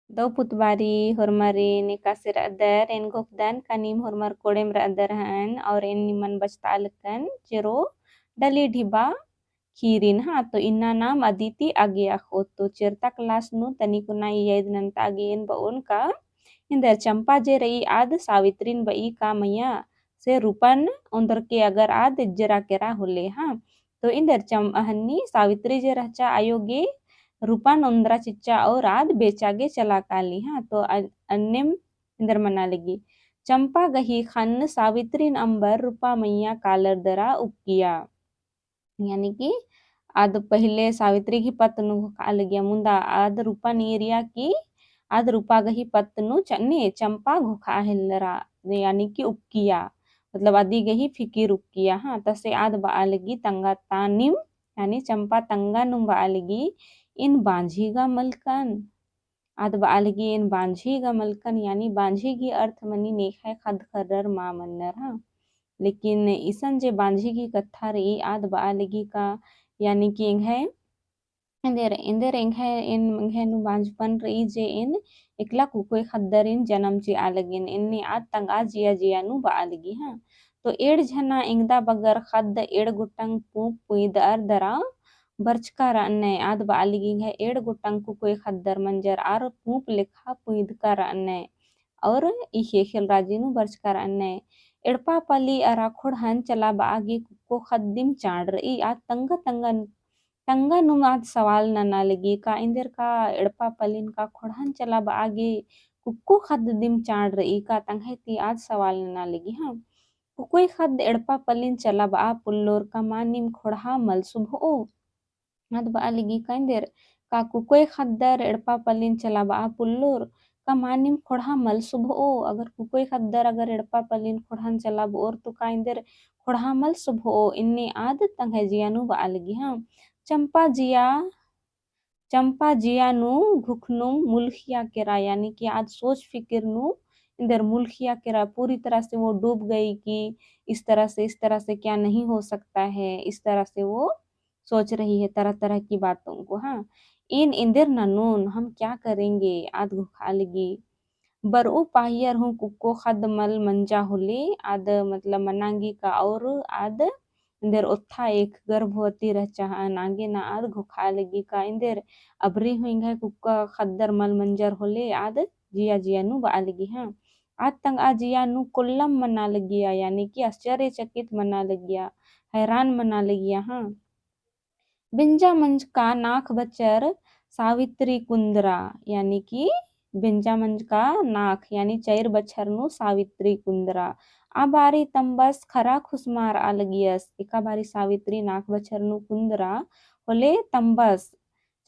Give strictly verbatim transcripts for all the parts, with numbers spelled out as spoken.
दौ पुतबारी होरमारिन एकासे रअदर, एन घोखदन का नीम होरमर कोड़ेम रअदर हन, और एन निमन बचता लगकन चेरो डली ढिबा खीरिन, हाँ। तो इन्ना नाम अदिति आगे अख़ो। तो चेरता class नू तनिकुना इयैद नन्ता आगे एन बओन का, एन्देर चम्पा जे रई आद सावित्रिन बई का मइय्याँ से रूपन ओन्द्रके अगर आद इज्जरा केरा होले, हाँ। तो एन्देर चम-, हन्नी सावित्री जे रहचा आयो गे रूपन ओन्द्रा चिच्चा और आद बेचा गे चला काली, हाँ। तो अ-, अन्नेम एन्देर मना लगी, चम्पा गही ख़न्न सावित्रिन अम्बर रूपा मइय्याँ कालर दरा उक्किया। यानी कि आद पहिले सावित्री गही पत्त नू घोखा लगिया, मुन्दा आद रूपन ईरिया कि आद रूपा गही पत्त नू चन्ने चम्पा घोखा हेलरा, यानी कि उक्किया, मतलब अदी गही फिकिर उक्किया, हाँ। तसे आद बआ लगी तंगा तानिम, यानी चम्पा तंगा नुम बआ लगी, एन बांझी गा मलकन। आद बआ लगी एन बांझी गा मलकन, यानी बांझी गही अर्थ मनी नेखय ख़द्द ख़र्रर मा मन्नर, हाँ। लेकिन इसन जे बांझी गही कत्था रई, आद बआ लगी का, यानी कि एंग्है, एन्देर, एन्देर एंग्है, एन, एंग्है नू बांझपन रई जे एन एकला कुकोय ख़द्दरिन जनम चिआ लगिन, एन्ने आद तंगआ जिया जिया नू बआ लगी, हाँ। तो एंड़ झना एंगदा बगर ख़द्द एंड़ गोटंग पूंप पुंइदअर दरा बरचका रअनय, आद बआ लगी एंग्है एंड़ गोटंग कुकोय ख़द्दर मंजर आर पूंप लेखा पुंइदका रअनय। और ई ख़ेख़ेल राजी नू बरचका रअनय। एड़पा पली अरा ख़ोंड़हन चलाबआ गे कुक्को ख़द्द दिम चाड़ रई, आद तंगा तंगा, तंगा नुम आद सवाल नना लगी का एन्देर का एड़पा पलिन का ख़ोंड़हन चलाबआ गे कुक्को ख़द्द दिम चाड़ रई का तंग्है ती आद सवाल नना लगी, हाँ। कुकोय ख़द्द एड़पा पलिन चलाबआ पोल्लोर का मा नीम ख़ोंड़हा मल सुभओ। आद बआ लगी का एन्देर का कुकोय ख़द्दर एड़पा पलिन चलाबआ पोल्लोर का मा नीम ख़ोंड़हा मल सुभओ। अगर कुकोय ख़द्दर अगर एड़पा पलिन ख़ोंड़हन चलाबओर तो का एन्देर ख़ोंड़हा मल सुभओ। एन्ने आद तंग्है जिया नू बआ लगी, हाँ। चम्पा जिया चम्पा जिया नू घुखनुम मुलखिया केरा, यानी कि आद सोच फिकिर नू एन्देर मुलखिया केरा, पूरी तरह से वो डूब गई कि इस तरह से, इस तरह से क्या नहीं हो सकता है, इस तरह से वो सोच रही है तरह तरह की बातों को, हाँ। एन एन्देर ननोन, हम क्या करेंगे, आद घोखा लगी। बरऊ पाहियर हूँ कुक्को ख़द्द मल मंजा होले, आद मतलब मना गे का और आद एन्देर ओत्था एक गर्भवती रहचा हाँ, नागे ना आद घोखा लगी का एन्देर अबरी हूँ एंग्है कुक्को ख़द्दर मल मंजर होले, आद जिया जिया नू बआ लगी हाँ। आद तंगआ जिया नू कोल्लम मना लगिया, यानी कि आश्चर्यचकित मना लगिया, हैरान मना लगिया हाँ। बेंजा मंजका नाख बचर सावित्री कुन्दरा, यानी कि बेंजा मंजका नाख, यानी चैर बछर नू सावित्री कुन्दरा। आ बारी तम्बस खरा खुसमारआ लगियस, एका बारी सावित्री नाख बछर नू कुन्दरा होले तम्बस।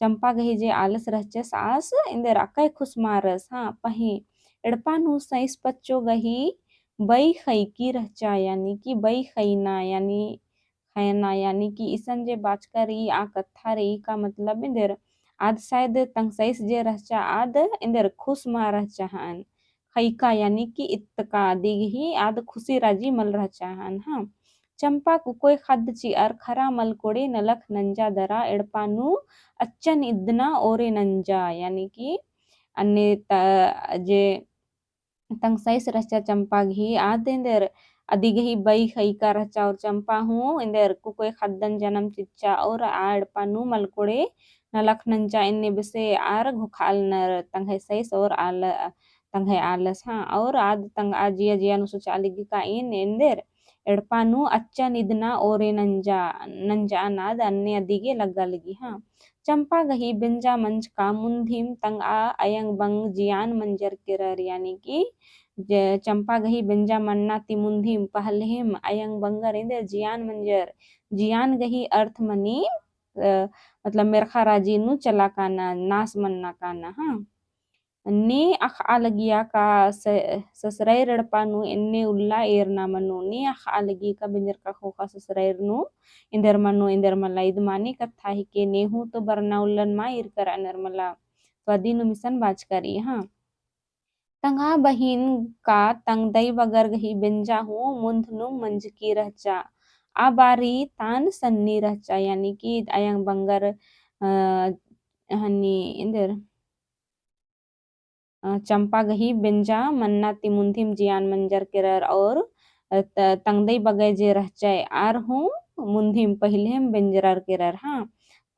चम्पा गही जे आलस रहचस आस, एन्देर अकय खुसमारस, हाँ, पहें एड़पा नू सैंस पच्चो गही बई खैकी रहचा, यानी कि बई खैना, यानी खैना, यानी कि इसन जे बाचका रई, आ कत्था रई, का मतलब एन्देर आद शायद तंग सैस जे रहचा आद एन्देर खुस मा रहचा हन। खैका यानी कि इत्तका अदी गही आद खुसी राजी मल रहचा हन, हाँ। चम्पा कुकोय ख़द्द चिअर खरा मल कोड़े नलख नंजा दरा एड़पा नू अच्चन इदना ओरे नंजा, यानी कि अन्ने त-, जे तंग सैस रहचा चम्पा गही आद एन्देर अदी गही बई खैका रहचा और चम्पा हूँ एन्देर कुकोय ख़द्दन जनम चिच्चा और आ एड़पा नू मल कोड़े नलख नंजा एन्ने बेसे आर घोखालनर तंग्है सैस और आल-, तंग्है आलस, हाँ, और आद तंगआ जिया जिया नू सोचआ लगी का एन एन्देर एड़पा नू अच्चन इदना ओरे नंजा, नंजअन आद अन्ने अदी गे लग्गा लगी, हाँ। चम्पा गही बेंजा मंजका मुन्धिम तंगआ अयंग बंग जियान मंजर केरर, यानी कि ज-, चम्पा गही बेंजा मन्ना ती मुन्धिम पहलेम अयंग बंगर एन्देर जियान मंजर, जियान गही अर्थ मनी, अ, मतलब मेरखा राजी नू चला काना, नास मन्ना काना, हाँ। ने अख़आ लगिया का स-, ससरैर एड़पा नू एन्ने उल्ला एरना मनो, ने अख़आ लगी का बेंजरका ख़ोख़ा ससरैर नू एन्देर मनो, एन्देर मला, इद माने कत्था हिके, ने हूँ तो बरना उल्लन मा ईरकर अनर मला, तो अदी नू मिसन बाचका रई, हाँ। तंगआ बहिन का तंग दई बगर गही बेंजा हूँ मुन्ध नू मंजकी रहचा, आ बारी तान सन्नी रहचा, यानी कि अयंग बंगर, अ, हन्नी एन्देर अ, चंपा गही बेंजा मन्ना ती मुन्धिम जियान मंजर केरर और, अ, त-, तंगदई बगय जे रहचय आर हूँ मुन्धिम पहिलेम बेंजरर केरर, हाँ।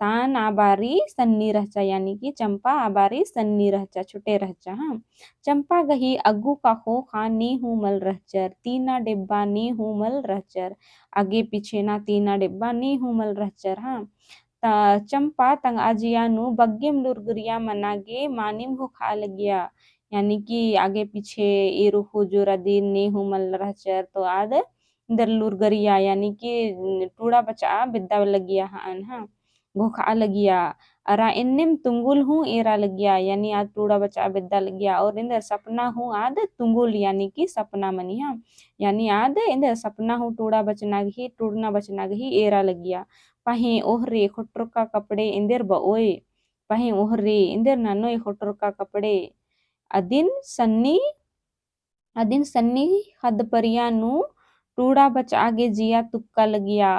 तान आ बारी सन्नी रहचा, यानी कि चंपा आ बारी सन्नी रहचा, छोटे रहचा, हाँ। चंपा गही अग्गु का ख़ोख़ा ने हूँ मल रहचर, तीना डेब्बा ने हूँ मल रहचर, आगे पीछे ना तीना डेब्बा ने हूँ मल रहचर, हाँ। त चंपा तंगआ जिया नू बग्गेम लूरगरिया मना गे मानिम घोखआ लगिया, यानी कि आगे पीछे एरू खुजुर अदिन ने हूँ मल रहचर, तो आद एन्देर लूरगरिया, यानी कि टूड़ा बचआ बेद्दा लगिया हअन, हाँ, घोखआ लगिया। अरा एन्नेम तुंगुल हूँ एरा लगिया, यानी आद टूड़ा बचआ बेद्दा लगिया, और एन्देर सपना हूँ आद तुंगुल, यानी कि सपना मनी, हाँ, यानी आद एन्देर सपना हूँ टूड़ा बचना गही, टूड़ना बचना गही एरा लगिया। पहें ओहरे ख़ोटरका कपड़े एन्देर बओय, पहें ओहरे एन्देर ननोय ख़ोटरका कपड़े। अदिन सन्नी, अदिन सन्नी ख़द्द परिया नू टूड़ा बचआ गे जिया तुक्का लगिया।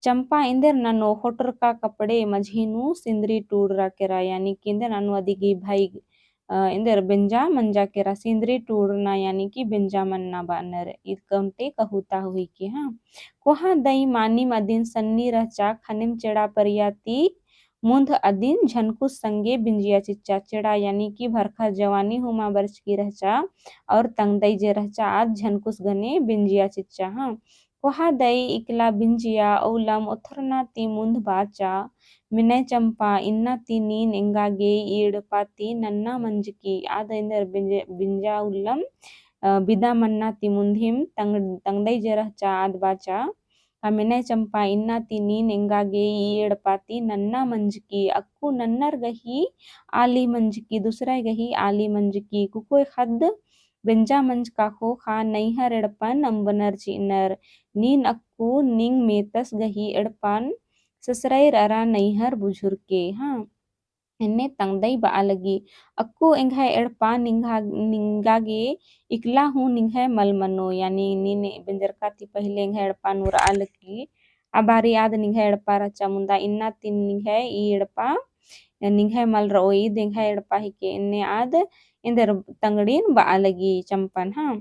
चंपा एन्देर ननोय ख़ोटरका कपड़े मझी नू सिंदरी टूड़रा केरा, यानी कि एन्देर ननोय अदी गही भाई, अ, एन्देर बेंजा मंजा केरा, सिंदरी टूड़ना, यानी कि बेंजा मन्ना बअनर। ईद कौन ते कहुता हुई के, हाँ। कोहा दई मानिम अदिन सन्नी रहचा, ख़नेम चेड़ा परिया ती मुन्ध अदिन झनकुस संगे बिंजिया चिच्चा। चेड़ा यानी कि भरखर जवानी हूँ मा बरचकी रहचा, और तंगदई जे रहचा आद झनकुस गने बिंजिया चिच्चा, हाँ। कोहा दई इकला बिंजिया उल्लम ओथरना ती मुन्ध बाचा, मिनय चंपा इन्ना ती नीन एंगा गे ई एड़पा ती नन्ना मंजकी। आद एन्देर बिंज-, बिंजा उल्लम, अ, बिदा मन्ना ती मुन्धिम तंग-, तंगदई जे रहचा आद बाचा, का मिनय चंपा इन्ना ती नीन एंगा गे ई एड़पा ती नन्ना मंजकी, अक्कु नन्नर गही आली मंजकी, दुसरय गही आली मंजकी, कुकोय ख़द्द बेंजा मंजका ख़ोख़ा नैहर एड़पन अम्बनर चिअनर, नीन अक्कु निंग मेतस गही एड़पन ससरैर अरा नैहर बुझुरके, हाँ। एन्ने तंगदई बआ लगी, अक्कु एंग्है एड़पा निंगा, निंगा गे इकला हूँ निंग्है मल मनो, यानी नीन बेंजरका ती पहिले एंग्है एड़पा नू रआ लगी, आ बारी आद निंग्है एड़पा रहचा, मुन्दा इन्ना ती निंग्है ई एड़पा निंग्है मल रओ, ईद एंग्है एड़पा हिके, एन्ने आद एन्देर तंगड़िन बआ लगी चंपन, हाँ।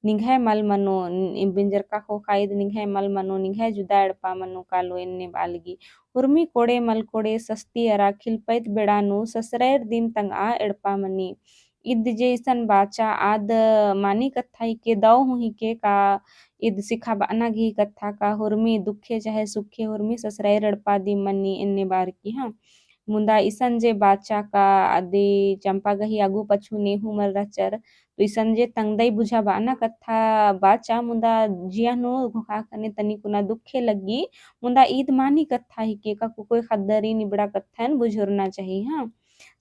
निंग्है मल मनो, नि-, बेंजरका ख़ोख़ा ईद निंग्है मल मनो, निंग्है जुदा एड़पा मनो कालो एन्ने बआ लगी। हुरमी कोड़े मल कोड़े सस्ती अरा खिलपइत बेड़ा नू ससरैर दिम तंगआ एड़पा मनी। ईद जे इसन बाचा आद मानी कत्था हिके, दौ हूँ हिके का ईद सिखाबअना गही कत्था का हुरमी दुखे चाहे सुखे हुरमी ससरैर एड़पा दिम मनी एन्ने बअर की, हाँ। मुन्दा इसन जे बाचा का अदी चंपा गही आगू पछू ने हूँ मल रहचर, तो इसन जे तंगदई बुझाबअना कत्था बाचा, मुन्दा जिया नू घोखा ख़ने तनी कुना दुखे लग्गी, मुन्दा ईद मानी कत्था हिके का कुकोय ख़द्दरिन इबड़ा कत्थन बुझुरना चाही, हाँ।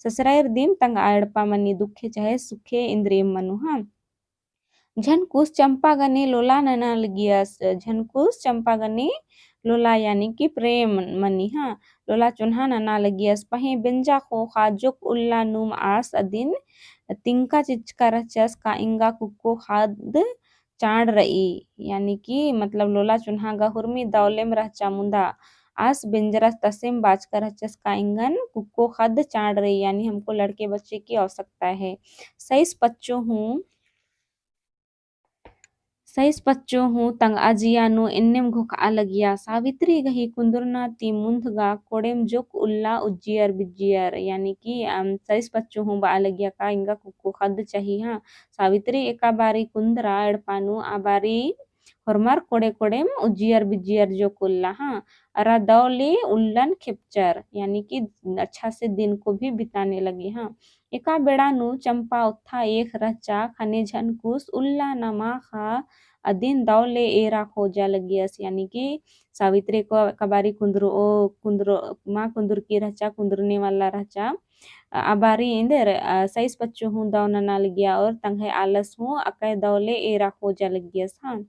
ससरैर दिम तंगआ एड़पा मनी दुखे चाहे सुखे इन्द्रिम मनो, हाँ। झनकुस चंपा गने लोला नना लगियस, झनकुस चंपा गने लोला यानी कि प्रेम मनी, हाँ, लोला चोन्हा नना लगियस। पहें बेंजा ख़ोख़ा जोक उल्ला नुम आस अदिन तिंका चिच्चका रहचस का एंगा कुक्को ख़द्द चाड़ रई, यानी कि मतलब लोला चोन्हा गा हुरमी दौलेम रहचा मुन्दा आस बेंजरस तसेम बाचका रहचस का एंगन कुक्को ख़द्द चाड़ रई, यानी हमको लड़के बच्चे की आवश्यकता है। सैस पच्चो हूँ सैस पच्चो हूँ तंगआ जिया नू एन्नेम घोखआ लगिया। सावित्री गही कुन्दुरना ती मुन्ध गा कोड़ेम जोक उल्ला उज्जियर बिज्जियर, यानी कि, अम, सैस पच्चो हूँ बआ लगिया का एंगा कुक्को ख़द्द चाही, हाँ। सावित्री एका बारी कुन्दरा एड़पा नू आ बारी होरमर कोड़े कोड़ेम उज्जियर बिज्जियर जोक उल्ला, हाँ। अरा दौ ले उल्लन खेपचर, यानी कि अच्छा से दिन को भी बिताने लगी, हाँ। एका बेड़ा नू चंपा ओत्था एख रहचा ख़ने झनकुस उल्ला नमा ख़ा अदिन दौ ले एरा खोजा लगियस, यानी कि सावित्री को एका बारी कुन्दुर, ओ कुन्दुर, मा कुन्दुरकी रहचा, कुन्दुरने वाला रहचा। आ बारी एन्देर, अ, सैस पच्चो हूँ दौ नना लगिया और तंग्है आलस हूँ अकय दौ ले एरा खोजा लगियस, हाँ।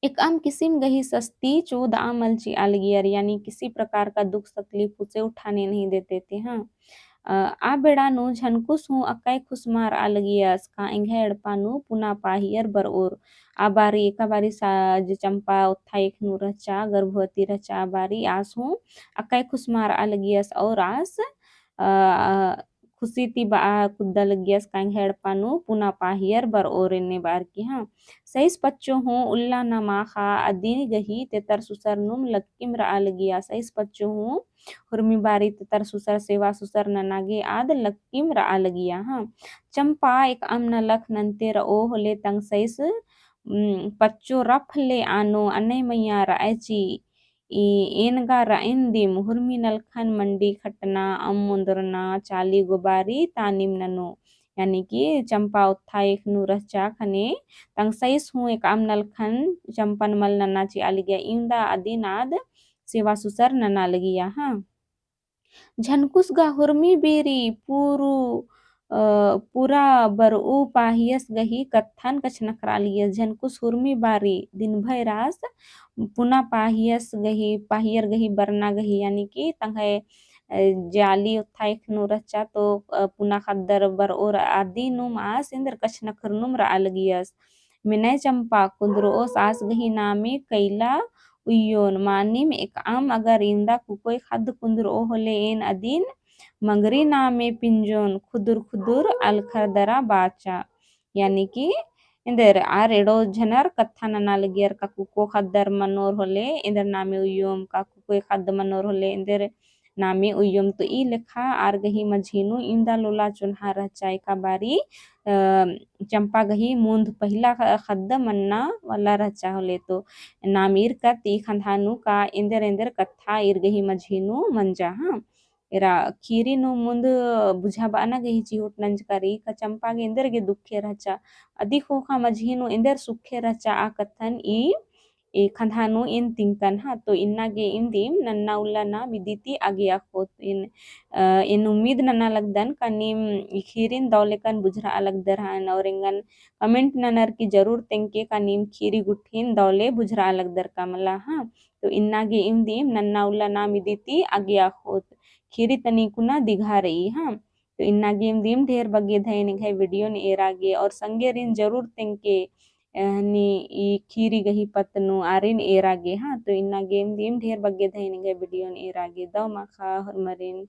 एकअम किसिम गही सस्ती चोदआ मल चिआ लगियर, यानी किसी प्रकार का दुख तकलीफ उसे उठाने नहीं देते थे, हाँ। अ, आ बेड़ा नू झनकुस हूँ अकय खुसमारआ लगियस का एंग्है एड़पा नू पुना पाहियर बरओर। आ बारी, एका बारी सा-, जे चंपा ओत्था एख नू रहचा, गर्भवती रहचा, आ बारी आस हूँ अकय खुसमारआ लगियस और आस, अ, अ, खुसी ती बआ कुद्दा लगियस कांग्है एड़पा नू पुना पाहियर बरओर एन्ने बअर की हाँ। सइस पच्चो हूँ उल्ला ना माखा अदिन गही तेतर सुसर नुम लक्किम रआ लगिया। सइस पच्चो हूँ हुरमी बारी तेतर सुसर सेवा सुसर नना गे आद लक्किम रआ लगिया हाँ। चम्पा एकअम नलख नन्ते रओ होले तंग सइस, उम, पच्चो रफ ले आनो अनय मइया रअय ची। ई एन गा रअन दिम हुरमी नलखन मंडी खटना, अम्म ओन्दरना, चाली गोबारी तानिम ननो। यानी कि चम्पा ओत्था एख़ नू रहचा ख़ने तंग सइस हूँ एकअम नलखन चम्पन मल नना चिआ लगिया। इवंदा अदिन आद सेवा सुसर नना लगिया हाँ। झनकुस गा हुरमी बेरी पूरू, अ, पूरा बरऊ पाहियस गही कत्थन कछनखरआ लगियस। झनकुस हुरमी बारी दिन भैरास पुना पाहियस गही, पाहियर गही बरना गही, यानी कि तंग्है, अ, जाली ओत्था एख़ नू रहचा तो, अ, पुना ख़द्दर बरओर अदिनुम आस एन्देर कछनखरनुम रआ लगियस। मेनय चम्पा कुन्दुरओस आस गही नामे कइला उइयोन, मानिम एकअम अगर इवंदा कुकोय ख़द्द कुन्दुरओ होले एन अदिन मंगरी नामे पिंजोन खुदुर खुदुर अलखर दरा बाचा। यानी कि एन्देर आर एड़ो झनर कत्था नना लगियर का कुको ख़द्दर मनोर होले एन्देर नामे उइयोम, का कुकोय ख़द्द मनोर होले एन्देर नामे उइयोम। तो ई लेखा आर गही मझी नू इवंदा लोला चोन्हा रहचा एका बारी, अ, चम्पा गही मुन्ध पहिला ख-, ख़द्द मन्ना वाला रहचा होले तो नाम ईरकत ई ख़न्धा नू का एन्देर एन्देर कत्था ईर गही मझी नू मंजा हाँ। एरा खीरी नू मुन्ध बुझाबअना गही चिहुट नंजका रई का चम्पा गे एन्देर गे दुखे रहचा। अदी ख़ोख़ा मझी नू एन्देर सुखे रहचा आ कत्थन ई ए ख़न्धा नू एन तिंकन हाँ। तो इन्ना गे इवंदिम नन्ना उल्ला नाम इदी ती अगिया ख़ोत। एन, अ, एन उम्मीद नना लगदन का नीम ई खीरिन दौ लेकन बुझरआ लगदर हाँ और एंगन comment ननर की जरूर तेंगके का नीम खीरी गुट्ठिन दौ ले बुझरआ लगदर का मला हाँ। तो इन्ना गे इवंदिम नन्ना उल्ला नाम इदी ती अगिया ख़ोत। खीरी तनी कुना दिघा रई हाँ। तो इन्ना गे इवंदिम ढेर बग्गे धैन एंग्है video न एरा गे और संगेरिन जरूर तेंगके, अ, नी ई खीरी गही पत्त नू आरिन एरा गे हाँ। तो इन्ना गे इवंदिम ढेर बग्गे धैन एंग्है video न एरा गे। दौ माखा होरमरिन।